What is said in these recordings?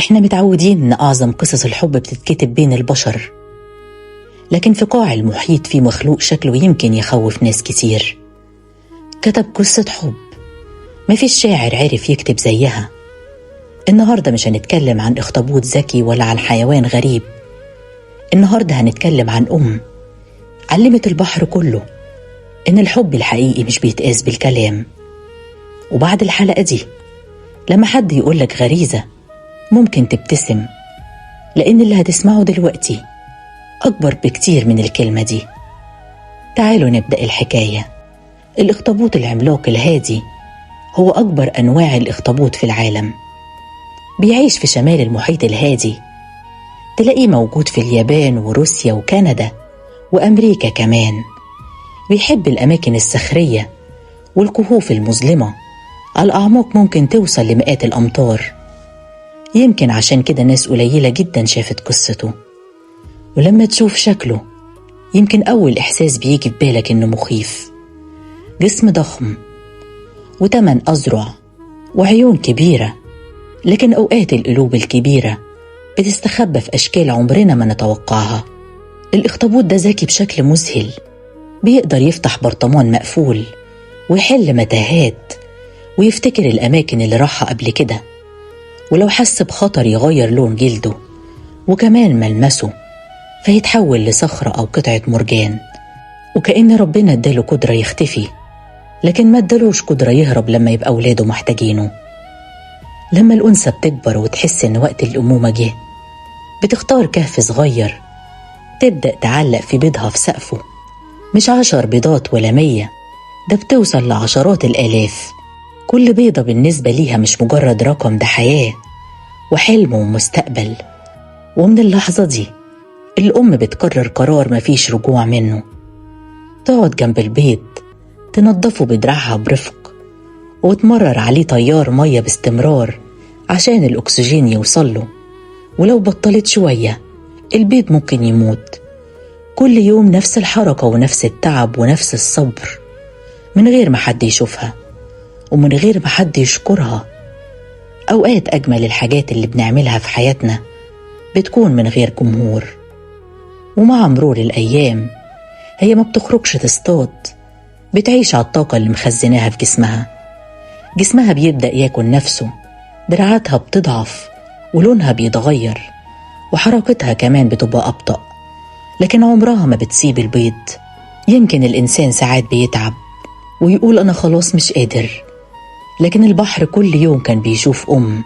احنا متعودين ان اعظم قصص الحب بتتكتب بين البشر، لكن في قاع المحيط في مخلوق شكله يمكن يخوف ناس كتير. كتب قصة حب مفيش شاعر عرف يكتب زيها. النهاردة مش هنتكلم عن اخطبوط ذكي ولا عن حيوان غريب. النهاردة هنتكلم عن أم علمت البحر كله إن الحب الحقيقي مش بيتقاس بالكلام. وبعد الحلقة دي لما حد يقولك غريزة ممكن تبتسم، لأن اللي هتسمعه دلوقتي أكبر بكتير من الكلمة دي. تعالوا نبدأ الحكاية. الأخطبوط العملاق الهادي هو أكبر أنواع الأخطبوط في العالم. بيعيش في شمال المحيط الهادي، تلاقيه موجود في اليابان وروسيا وكندا وأمريكا كمان. بيحب الأماكن الصخرية والكهوف المظلمة على الأعماق، ممكن توصل لمئات الأمتار. يمكن عشان كده ناس قليلة جدا شافت قصته، ولما تشوف شكله يمكن أول إحساس بيجي في بالك إنه مخيف. جسم ضخم وتمن أذرع وعيون كبيرة، لكن أوقات القلوب الكبيرة بتستخبى في أشكال عمرنا ما نتوقعها. الأخطبوط ده ذكي بشكل مذهل، بيقدر يفتح برطمان مقفول ويحل متاهات ويفتكر الأماكن اللي راحها قبل كده، ولو حس بخطر يغير لون جلده وكمان ملمسه فيتحول لصخرة أو قطعة مرجان. وكأن ربنا اداله قدرة يختفي، لكن ما ادالوش قدرة يهرب لما يبقى أولاده محتاجينه. لما الأنثى بتكبر وتحس إن وقت الأمومة جه، بتختار كهف صغير تبدأ تعلق في بيضها في سقفه. مش 10 بيضات ولا 100، ده بتوصل لعشرات الآلاف. كل بيضة بالنسبة ليها مش مجرد رقم، ده حياة وحلم ومستقبل. ومن اللحظة دي الأم بتقرر قرار مفيش رجوع منه. تقعد جنب البيض تنظفه بدراعها برفق، وتمرر عليه تيار مية باستمرار عشان الأكسجين يوصله. ولو بطلت شوية البيض ممكن يموت. كل يوم نفس الحركة ونفس التعب ونفس الصبر، من غير ما حد يشوفها ومن غير ما حد يشكرها. أوقات أجمل الحاجات اللي بنعملها في حياتنا بتكون من غير جمهور. ومع مرور الأيام هي ما بتخرجش تصطاد، بتعيش على الطاقة اللي مخزناها في جسمها. جسمها بيبدأ ياكل نفسه، دراعاتها بتضعف ولونها بيتغير وحركتها كمان بتبقى أبطأ، لكن عمرها ما بتسيب البيض. يمكن الإنسان ساعات بيتعب ويقول أنا خلاص مش قادر، لكن البحر كل يوم كان بيشوف أم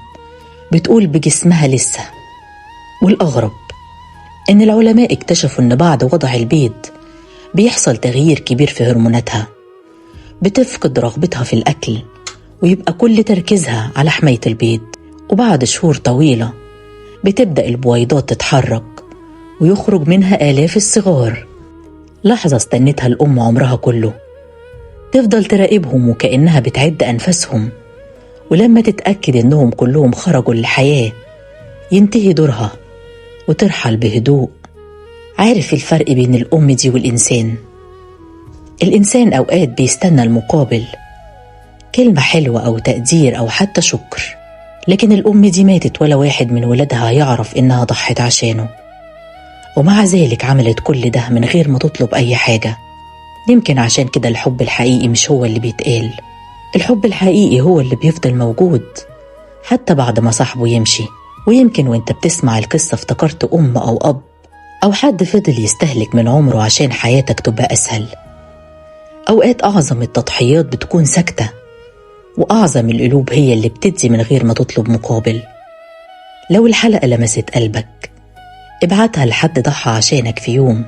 بتقول بجسمها لسه. والأغرب إن العلماء اكتشفوا إن بعد وضع البيض بيحصل تغيير كبير في هرموناتها، بتفقد رغبتها في الأكل ويبقى كل تركيزها على حماية البيض. وبعد شهور طويلة بتبدأ البويضات تتحرك ويخرج منها آلاف الصغار. لحظة استنتها الأم عمرها كله، تفضل تراقبهم وكأنها بتعد أنفاسهم، ولما تتأكد إنهم كلهم خرجوا للحياة ينتهي دورها وترحل بهدوء. عارف الفرق بين الأم دي والإنسان؟ الإنسان أوقات بيستنى المقابل، كلمة حلوة أو تقدير أو حتى شكر، لكن الأم دي ماتت ولا واحد من ولادها يعرف إنها ضحت عشانه، ومع ذلك عملت كل ده من غير ما تطلب أي حاجة. يمكن عشان كده الحب الحقيقي مش هو اللي بيتقال، الحب الحقيقي هو اللي بيفضل موجود حتى بعد ما صاحبه يمشي. ويمكن وانت بتسمع القصة افتكرت أم أو أب أو حد فضل يستهلك من عمره عشان حياتك تبقى أسهل. أوقات أعظم التضحيات بتكون ساكتة، وأعظم القلوب هي اللي بتدي من غير ما تطلب مقابل. لو الحلقة لمست قلبك ابعتها لحد ضحى عشانك في يوم،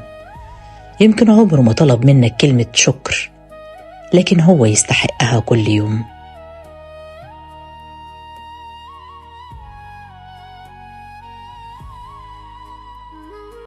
يمكن عمره ما طلب منك كلمة شكر، لكن هو يستحقها كل يوم.